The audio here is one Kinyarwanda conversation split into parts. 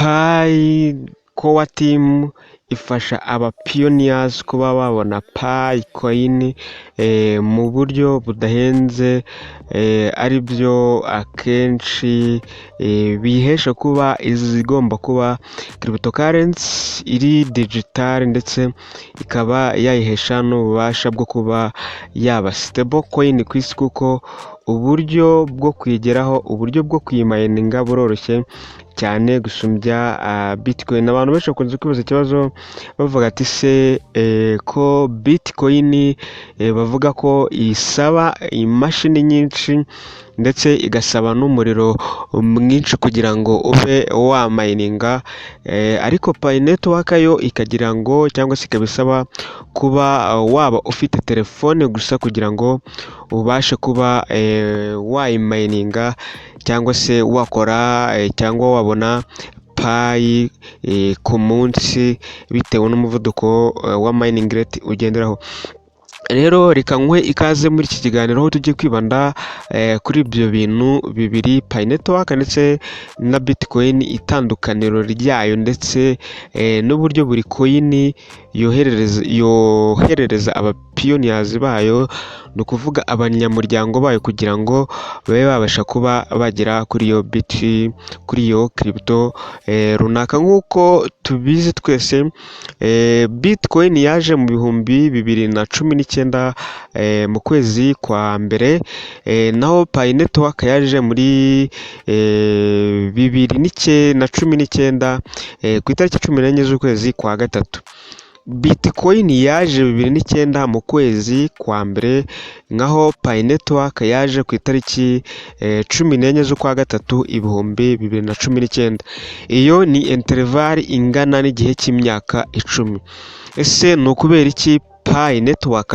Pi Core Team ifasha aba pioneers kuba babona Pi coin mu buryo budahenze, ari byo akenshi bihesha kuba izigomba kuba cryptocurrency iri digital, ndetse ikaba yayihesha n'ububasha bwo kuba yaba stable coin ku isi, kuko uburyo bwo kuyigeraho, uburyo bwo kuyimayininga buroroshye cyane gusumbya Bitcoin. Abantu benshi bakunze kwibaza ikibazo bavuga ati: "Se ko Bitcoin bavuga ko isaba imashini nyinshi, ndetse igasaba n'umuriro mwinshi kugira ngo ube wamayininga, ariko Pi Network yo ikagira ngo cyangwa se ikaba isaba kuba waba ufite telefone gusa kugira ngo ubashe kuba wayimayininga, cyangwa se wakora cyangwa wabona Pi ku munsi bitewe n'umuvuduko wa mining rate ugenderaho?" Rero reka nguhe ikaze muri iki kiganiro, aho tugiye kwibanda kuri ibyo bintu bibiri, Pi Network ndetse na Bitcoin, itandukaniro ryayo, ndetse n'uburyo buri coin yoherereza aba pioneers bayo, ni ukuvuga abanyamuryango bayo, kugira ngo babe babasha kuba bagera kuri iyo biti, kuri iyo crypto runaka. Nk'uko tubizi twese, Bitcoin yaje mu 2019 mu kwezi kwa mbere, naho Pi Network yaje muri 2019 ku itariki 14 z'ukwezi kwa gatatu. Bitcoin yaje 2009 mu kwezi kwa mbere, naho Pi Network yaje ku itariki 14 z'ukwa gatatu 2019. Iyo ni interval ingana n'igihe cy'imyaka 10. Ese ni ukubera iki Pi Network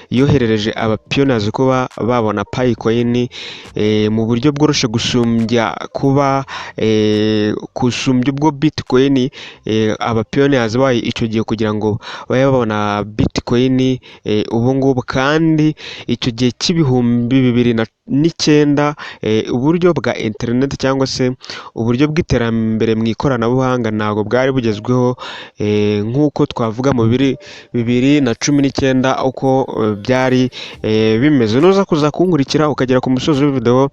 yoherereje aba pioneers kuba babona Pi coin mu buryo bworoshye gusumbya kuba gusumbya ubwo Bitcoin aba pioneers bayo icyo gihe kugira ngo babe babona Bitcoin ubu ngubu, kandi icyo gihe cy'ibihumbi 2009 uburyo bwa interineti cyangwa se uburyo bw'iterambere mu ikoranabuhanga ntabwo bwari bugezweho nk'uko twavuga mu 2019 uko byari bimeze? Nuza kuza kunkurikira ukagera ku musozi w'ivideo,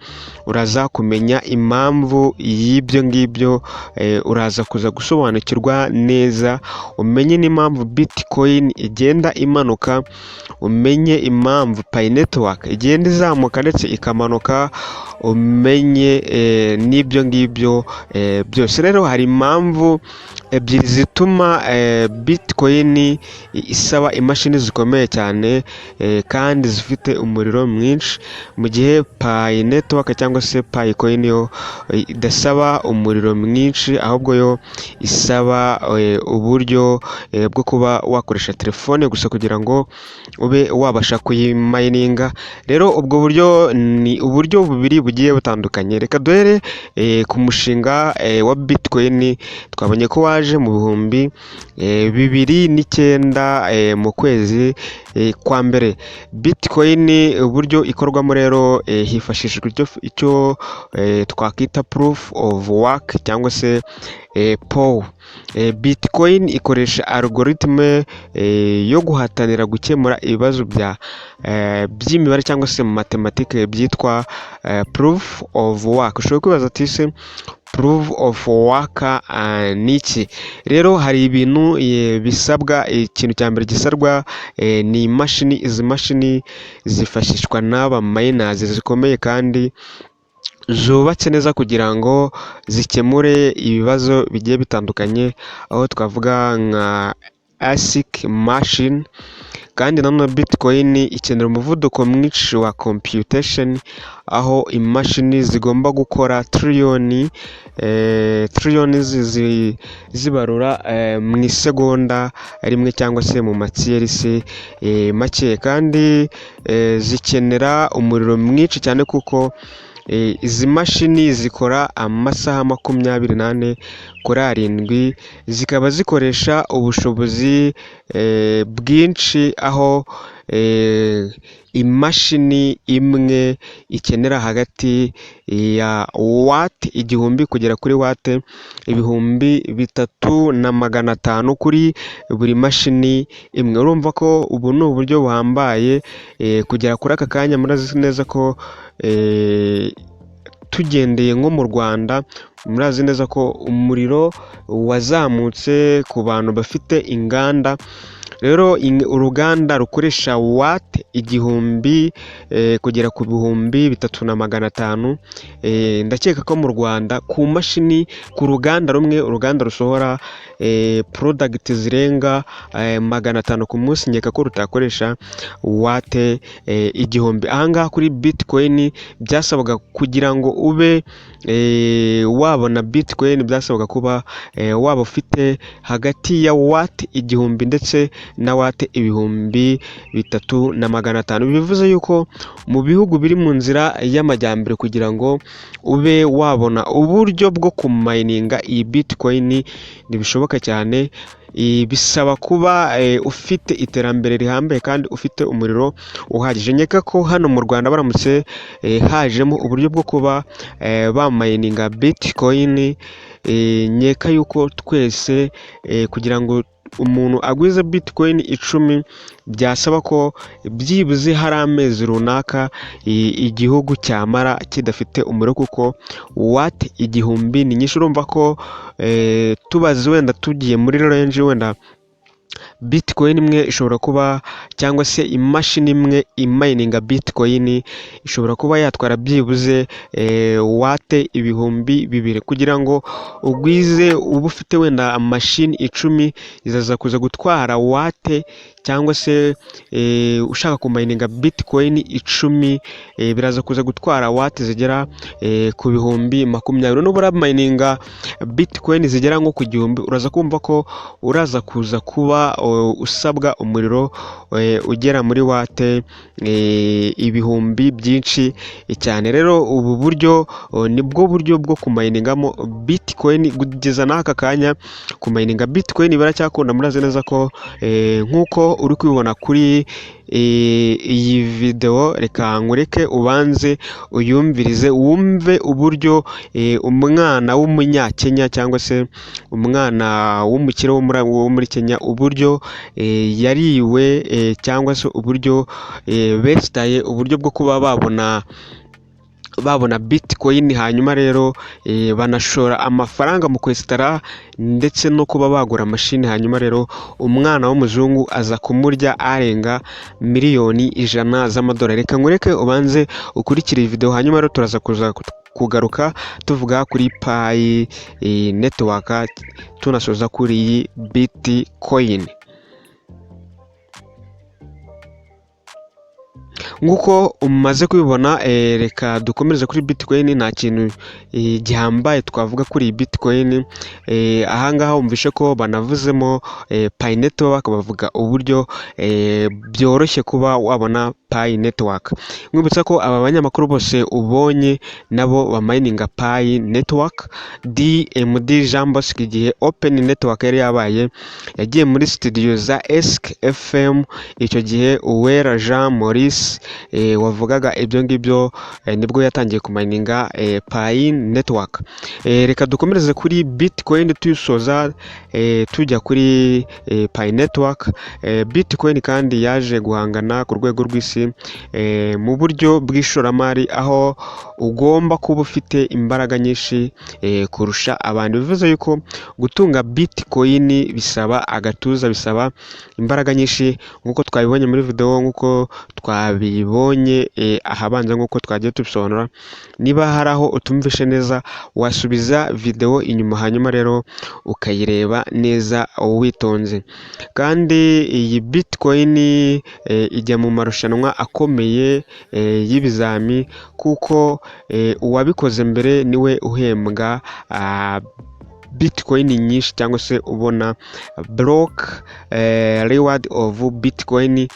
uraza kumenya impamvu y'ibyo ngibyo, uraza kuza gusobanukirwa neza, umenye n'impamvu Bitcoin igenda imanuka, umenye impamvu Pi Network igenda izamuka ndetse ikamanuka, umenye n'ibyo ngibyo byose. Rero hari impamvu ebyiri zituma Bitcoin isaba imashini zikomeye cyane kandi zifite umuriro mwinshi, mu gihe Pi Network cyangwa se Pi coin yo idasaba umuriro mwinshi, ahubwo yo isaba uburyo bwo kuba wakoresha telefone gusa kugira ngo ube wabasha kuyimayininga. Rero ubwo buryo ni uburyo bubiri bugiye butandukanye. Reka duhere ku mushinga wa Bitcoin. Twabonye ko waje mu 2009 mu kwezi kwa mbere. Bitcoin uburyo ikorwamo rero, hifashishijwe icyo twakwita proof of work cyangwa se POW. Bitcoin ikoresha algorithm yo guhatanira gukemura ibibazo by'imibare cyangwa se matematike byitwa proof of work. Ushobora kwibaza ati: "Se proof of work ni iki?" Rero hari ibintu bisabwa. Ikintu cya mbere gisabwa ni imashini. Izi mashini zifashishwa n'aba miners zikomeye kandi zubatse neza kugira ngo zikemure ibibazo bigiye bitandukanye, aho twavuga nka ASIC machine. Kandi nanone Bitcoin ikenera umuvuduko mwinshi wa computation, aho imashini zigomba gukora triliyoni triliyoni zibarura mu isegonda rimwe cyangwa se mu matsiyerisi make, kandi zikenera umuriro mwinshi cyane, kuko izi mashini zikora amasaha 24 kuri 7, zikaba zikoresha ubushobozi bwinshi, aho imashini imwe ikenera hagati ya watt 1000 kugera kuri watt 3500 kuri buri mashini imwe. Urumva ko ubu ni uburyo buhambaye kugera kuri aka kanya. Murazi neza ko tugendeye nko mu Rwanda, murazi neza ko umuriro wazamutse ku bantu bafite inganda. Rero uruganda rukoresha watt 1000 kugera ku 3500, ndakeka ko mu Rwanda ku mashini, ku ruganda rumwe, uruganda rusohora product zirenga 500 ku munsi, nkeka ko rutakoresha watt 1000. Ahangaha kuri Bitcoin byasabaga kugira ngo ube wabona Bitcoin, byasabaga kuba waba ufite hagati ya watt 1000 ndetse na watt 3500. Bivuze yuko mu bihugu biri mu nzira y'amajyambere, kugira ngo ube wabona uburyo bwo kumayininga iyi Bitcoin ntibishoboka cyane, bisaba kuba ufite iterambere rihambaye kandi ufite umuriro uhagije. Nkeka ko hano mu Rwanda baramutse hajemo uburyo bwo kuba bamayininga Bitcoin, nkeka yuko twese kugira ngo umuntu agwize Bitcoin 10 byasaba ko byibuze hari amezi runaka igihugu cyamara kidafite umuriro, kuko watt 1000 ni nyinshi. Urumva ko tubaze wenda tugiye muri range, wenda Bitcoin imwe ishobora kuba, cyangwa se imashini imwe imayininga Bitcoin ishobora kuba yatwara byibuze watt 2000. Kugira ngo ugwize, ube ufite wenda mashini 10 izaza kuza gutwara watt, cyangwa se ushaka kumayininga Bitcoin 10 biraza kuza gutwara watt zigera ku 20,000. Nuba uramayininga Bitcoin zigera nko ku 1000, uraza kumva ko uraza kuza kuba usabwa umuriro ugera muri watt ibihumbi byinshi cyane. Rero ubu buryo nibwo buryo bwo kumayiningamo Bitcoin kugeza n'aka kanya. Kumayininga Bitcoin biracyakunda. Murazi neza ko nk'uko uri kubibona kuri iyi videwo, reka nkureke ubanze uyumvirize, wumve uburyo umwana w'umunyakenya cyangwa se umwana w'umukire wo muri Kenya, uburyo yariwe cyangwa se uburyo besitaye uburyo bwo kuba babona Bitcoin, hanyuma rero banashora amafaranga mu kwesitara ndetse no kuba bagura mashini, hanyuma rero umwana w'umuzungu aza kumurya arenga miliyoni 100 z'amadolari. Reka nkureke ubanze ukurikire iyi videwo, hanyuma rero turaza kuza kugaruka tuvuga kuri Pi Network, tunasoza kuri iyi Bitcoin. Nk'uko umaze kubibona, reka dukomereze kuri Bitcoin. Nta kintu gihambaye twavuga kuri iyi Bitcoin. Ahangaha wumvishe ko banavuzemo Pi Network, bavuga uburyo byoroshye kuba wabona Pi Network. Nkwibutsa ko aba banyamakuru bose ubonye nabo bamayininga Pi Network. DMD Jean Bosco, igihe Open Network yari yabaye, yagiye muri studio za Esk FM. Icyo gihe Uwera Jean Maurice wavugaga ibyo ngibyo nibwo yatangiye kumayininga Pi Network. Reka dukomereze kuri Bitcoin tuyisoza, tujya kuri Pi Network. Bitcoin kandi yaje guhangana ku rwego rw'isi mu buryo bw'ishoramari, aho ugomba kuba ufite imbaraga nyinshi kurusha abantu. Bivuze yuko gutunga Bitcoin bisaba agatuza, bisaba imbaraga nyinshi, nk'uko twabibonye muri video, nk'uko twabibonye ahabanza, nk'uko twagiye tubisobanura. Niba hari aho utumvishe neza, wasubiza video inyuma, hanyuma rero ukayireba neza witonze. Kandi iyi Bitcoin ijya mu marushanwa akomeye y'ibizami, kuko uwabikoze mbere niwe uhembwa Bitcoin nyinshi, cyangwa se ubona block reward of Bitcoin.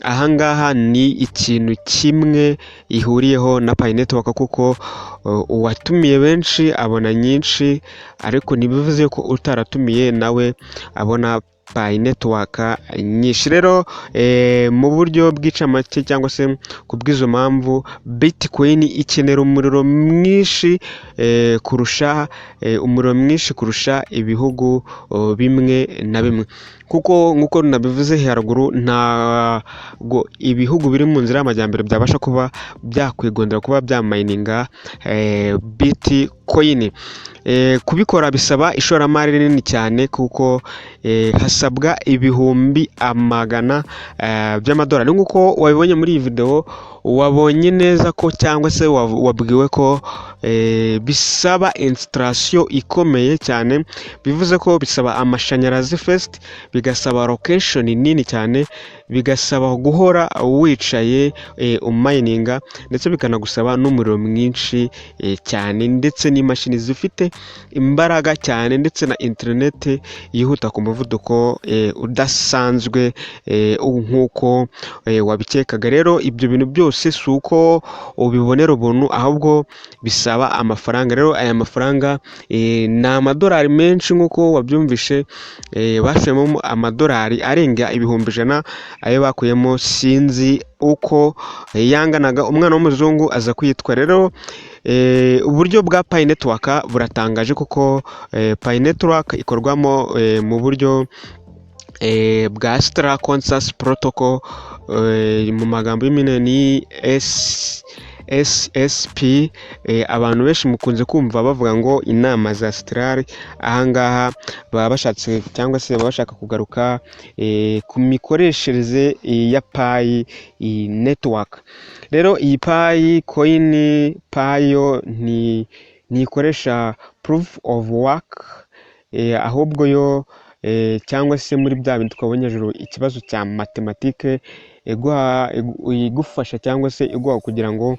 Ahangaha ni ikintu kimwe ihuriyeho na Pi Network, kuko uwatumiye benshi abona nyinshi, ariko ntibivuze ko utaratumiye nawe abona Pi Network nyinshi. Rero mu buryo bw'icamake cyangwa se ku bw'izo mpamvu, Bitcoin ikenera umuriro mwinshi kurusha umuriro mwinshi kurusha ibihugu bimwe na bimwe, kuko nk'uko nabivuze haruguru, ntabwo ibihugu biri mu nzira y'amajyambere byabasha kuba byakwigondera kuba byamayininga Bitcoin. Kubikora bisaba ishoramari rinini cyane, kuko hasabwa ibihumbi amagana by'amadolari. Nk'uko wabibonye muri iyi videwo, wabonye neza ko cyangwa se wabwiwe ko bisaba installation ikomeye cyane, bivuze ko bisaba amashanyarazi first, bigasaba location nini cyane, bigasaba guhora wicaye umayininga, ndetse bikanagusaba n'umuriro mwinshi cyane, ndetse n'imashini zifite imbaraga cyane, ndetse na interineti yihuta ku muvuduko udasanzwe nk'uko wabikekaga. Rero ibyo bintu byose si uko ubibonera ubuntu, ahubwo bisaba amafaranga. Rero aya mafaranga ni amadolari menshi nk'uko wabyumvishe, bashoyemo amadolari arenga 100,000. Ayo bakuyemo sinzi uko yanganaga, umwana w'umuzungu aza kwitwa. Rero uburyo bwa Pi Network buratangaje, kuko Pi Network ikorwamo mu buryo bwa Stellar Consensus Protocol, mu magambo y'impine ni SSP. Abantu benshi mukunze kumva bavuga ngo inama za Stellar. Ahangaha baba bashatse cyangwa se baba bashaka kugaruka ku mikoreshereze ya Pi Network. Rero iyi Pi coin, Pi yo ntikoresha proof of work, ahubwo yo cyangwa se muri bya bintu twabonye hejuru, ikibazo cya matematike igufasha cyangwa se iguha kugira ngo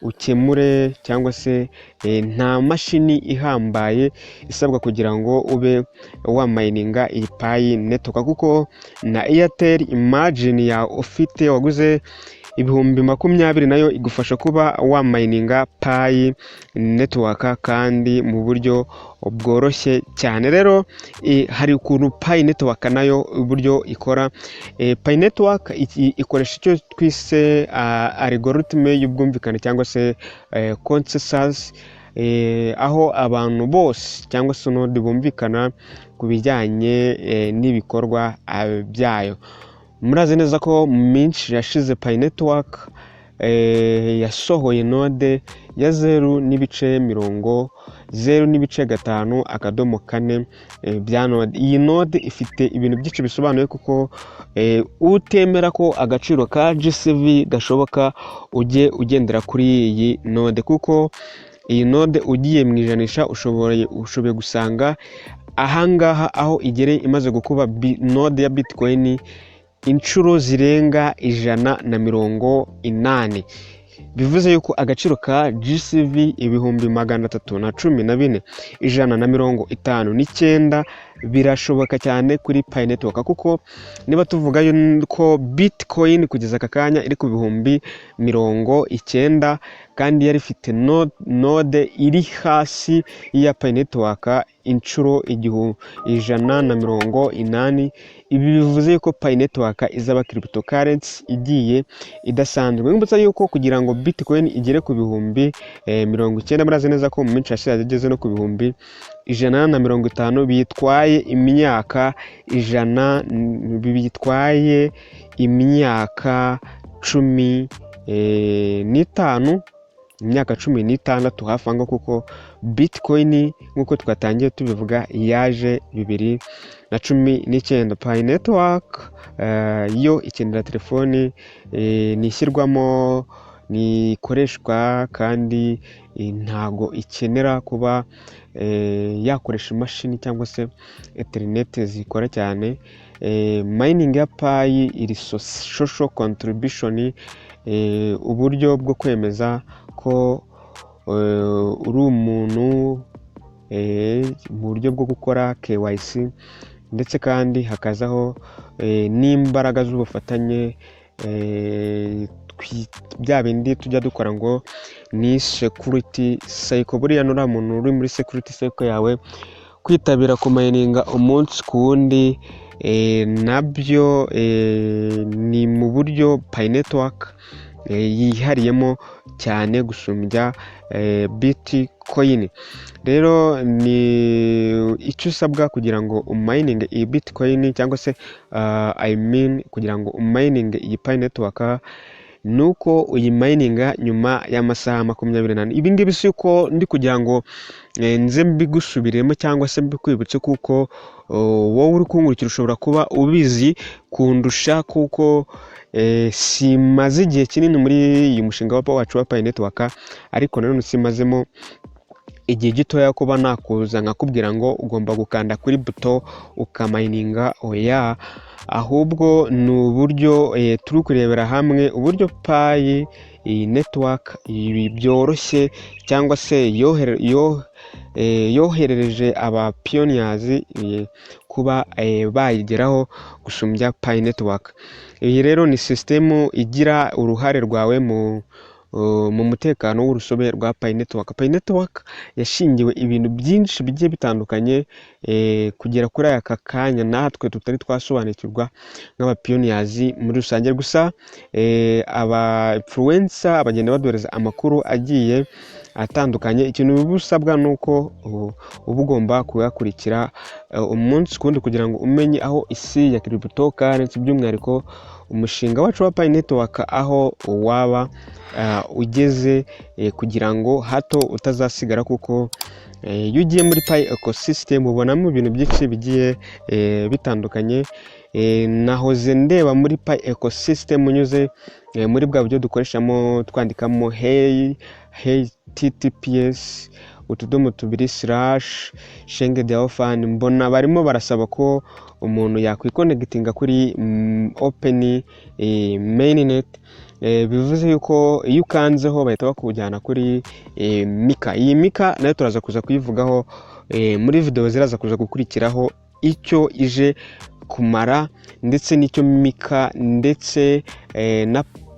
ukemure, cyangwa se nta mashini ihambaye isabwa kugira ngo ube wamayininga iyi Pi Network, kuko na Airtel Imagine ya ufite waguze 20,000 nayo igufasha kuba wamayininga Pi Network kandi mu buryo bworoshye cyane. Rero hari ukuntu Pi Network nayo uburyo ikora. Pi Network ikoresha icyo twise algorithm y'ubwumvikane cyangwa se consensus, aho abantu bose cyangwa se node bumvikana ku bijyanye n'ibikorwa byayo. Murazi neza ko mu minsi yashize Pi Network yasohoye node ya 0.0.5.4 bya node. Iyi node ifite ibintu byinshi bisobanuye, kuko utemera ko agaciro ka GCV gashoboka, ujye ugendera kuri iyi node, kuko iyi node ugiye mu ijanisha ushoboye gusanga ahangaha aho igereye imaze gukuba node ya Bitcoin inshuro zirenga 180. Bivuze yuko agaciro ka GCV 314,159 birashoboka cyane kuri Pi Network, kuko niba tuvuga ko Bitcoin kugeza aka kanya iri ku 90,000 kandi yari ifite node iri hasi y'iya Pi Network inshuro 180, ibi bivuze yuko Pi Network izaba cryptocurrency igiye idasanzwe. Nkwibutsa yuko kugira ngo Bitcoin igere ku 90,000, murazi neza ko mu minsi yashize yageze no ku 150,000, bitwaye imyaka 100, bitwaye imyaka 15, imyaka 16 hafi aho ngaho, kuko Bitcoin nk'uko twatangiye tubivuga yaje 2019. Pi Network yo ikenera telefoni, ntishyirwamo, ntikoreshwa, kandi ntago ikenera kuba yakoresha imashini cyangwa se interineti zikora cyane. Mining ya Pi iri social contribution, uburyo bwo kwemeza ko uri umuntu mu buryo bwo gukora KYC, ndetse kandi hakazaho n'imbaraga z'ubufatanye, bya bindi tujya dukora ngo ni security cycle. Buriya nuriya muntu uri muri security cycle yawe, kwitabira kumayininga umunsi ku wundi. Nabyo ni mu buryo Pi Network yihariyemo cyane gusumbya Bitcoin. Rero ni icyo usabwa kugira ngo umayininge iyi Bitcoin, cyangwa se I mean, kugira ngo umayininge iyi Pi Network, ni uko uyimayininga nyuma y'amasaha 24. Ibi ngibi si uko ndi kugira ngo nze mbigusubiremo cyangwa se mbikwibutse, kuko wowe uri kunkurikira ushobora kuba ubizi kundusha, kuko simaze igihe kinini muri uyu mushinga wacu wa Pi Network, ariko nanone simazemo igihe gitoya kuba nakuza nkakubwira ngo ugomba gukanda kuri buto ukamayininga. Oya, ahubwo ni uburyo turi kurebera hamwe uburyo Pi iyi Network byoroshye cyangwa se yoherereje aba pioneers kuba bayigeraho gusumbya Pi Network. Iyi rero ni sisitemu igira uruhare rwawe mu mutekano w'urusobe rwa Pi Network. Pi Network yashingiwe ibintu byinshi bigiye bitandukanye kugera kuri aka kanya natwe tutari twasobanukirwa nk'aba pioneers muri rusange. Gusa aba influencer bagenda baduhereza amakuru agiye atandukanye. Ikintu uba usabwa ni uko uba ugomba kuyakurikira umunsi ku wundi kugira ngo umenye aho isi ya cryptocurrency, by'umwihariko umushinga wacu wa Pi Network, aho waba ugeze, kugira ngo hato utazasigara, kuko iyo ugiye muri Pi ecosystem ubonamo ibintu byinshi bigiye bitandukanye. Nahoze ndeba muri Pi ecosystem unyuze muri bwa buryo dukoreshamo twandikamo hey hey https://chengdeofan, mbona barimo barasaba ko umuntu yakwikonegitinga kuri open mainnet. Bivuze yuko iyo ukanzeho bahita bakujyana kuri Mika. Iyi Mika nayo turaza kuza kuyivugaho muri video ziraza kuza gukurikiraho, icyo ije kumara ndetse n'icyo Mika ndetse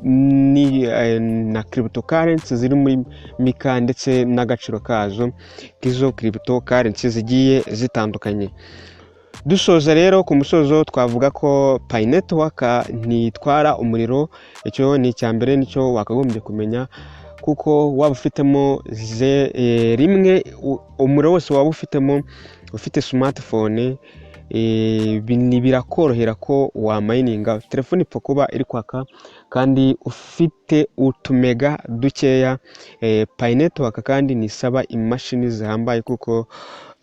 na cryptocurrency ziri muri Mika ndetse n'agaciro kazo k'izo cryptocurrency zigiye zitandukanye. Dusoza rero, ku musozo twavuga ko Pi Network ntitwara umuriro. Icyo ni icya mbere, nicyo wakagombye kumenya, kuko waba ufitemo rimwe umuriro wose waba ufitemo, ufite smartphone, birakorohera ko wamayininga. Telefone ipfa kuba iri kwaka kandi ufite utumega dukeya. Pi Network kandi ntisaba imashini zihambaye, kuko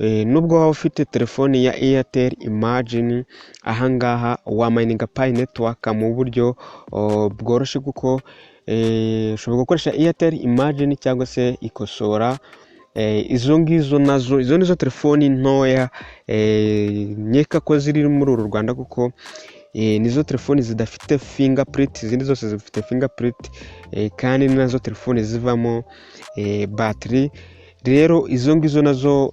nubwo waba ufite telefone ya Airtel Imagine, ahangaha wamayininga Pi Network mu buryo bworoshye, kuko ushobora gukoresha Airtel Imagine cyangwa se Ikosora. Izo ngizo nazo, izo nizo telefoni ntoya nkeka ko ziri muri uru Rwanda, kuko nizo telefoni zidafite fingerprint, izindi zose zifite fingerprint, kandi ni nazo telefoni zivamo batiri. Rero izo ngizo nazo,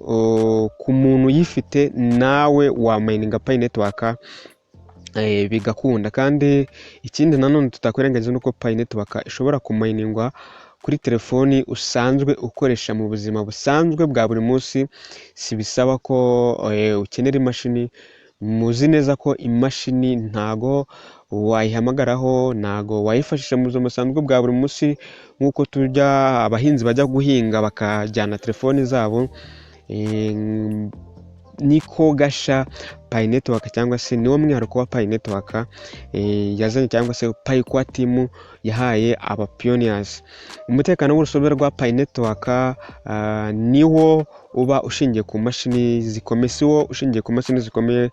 ku muntu uyifite, nawe wamayininga Pi Network bigakunda. Kandi ikindi nanone tutakwirengagiza ni uko Pi Network ishobora kumayiningwa kuri telefoni usanzwe ukoresha mu buzima busanzwe bwa buri munsi. Si bisaba ko ukenera imashini. Muzi neza ko imashini ntago wayihamagaraho, ntago wayifashisha mu buzima busanzwe bwa buri munsi, nk'uko tujya abahinzi bajya guhinga bakajyana telefoni zabo. Niko gasha Pi Network, cyangwa se niwo mwihariko wa Pi Network yazanye, cyangwa se Pi Core Team yahaye aba pioneers. Umutekano w'urusobe rwa Pi Network niwo uba ushingiye ku mashini zikomeye, si wo ushingiye ku mashini zikomeye,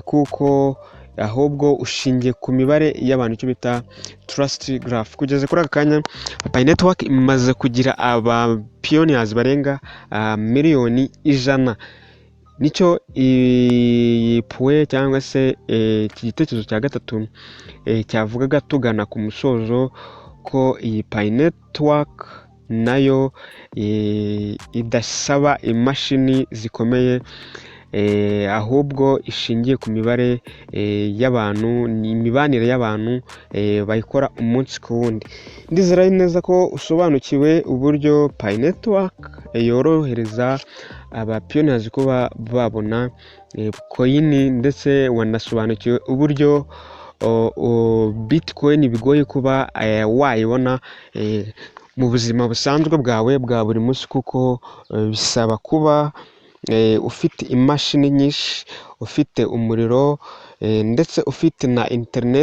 kuko ahubwo ushingiye ku mibare y'abantu, icyo bita trust graph. Kugeza kuri aka kanya Pi Network imaze kugira aba pioneers barenga 100,000,000. Nicyo iyi puwe cyangwa se iki gitekerezo cya gatatu cyavugaga tugana ku musozo, ko iyi Pi Network nayo idasaba imashini zikomeye. ahubwo ishingiye ku mibare y'abantu, ni imibanire y'abantu bayikora umunsi ku wundi. Ndizera neza ko usobanukiwe uburyo Pi Network yorohereza aba pioneers kuba babona coin, ndetse wanasobanukiwe uburyo Bitcoin bigoye kuba wayibona mu buzima busanzwe bwawe bwa buri munsi, kuko bisaba kuba ufite imashini nyinshi, ufite umuriro, ndetse ufite na interineti.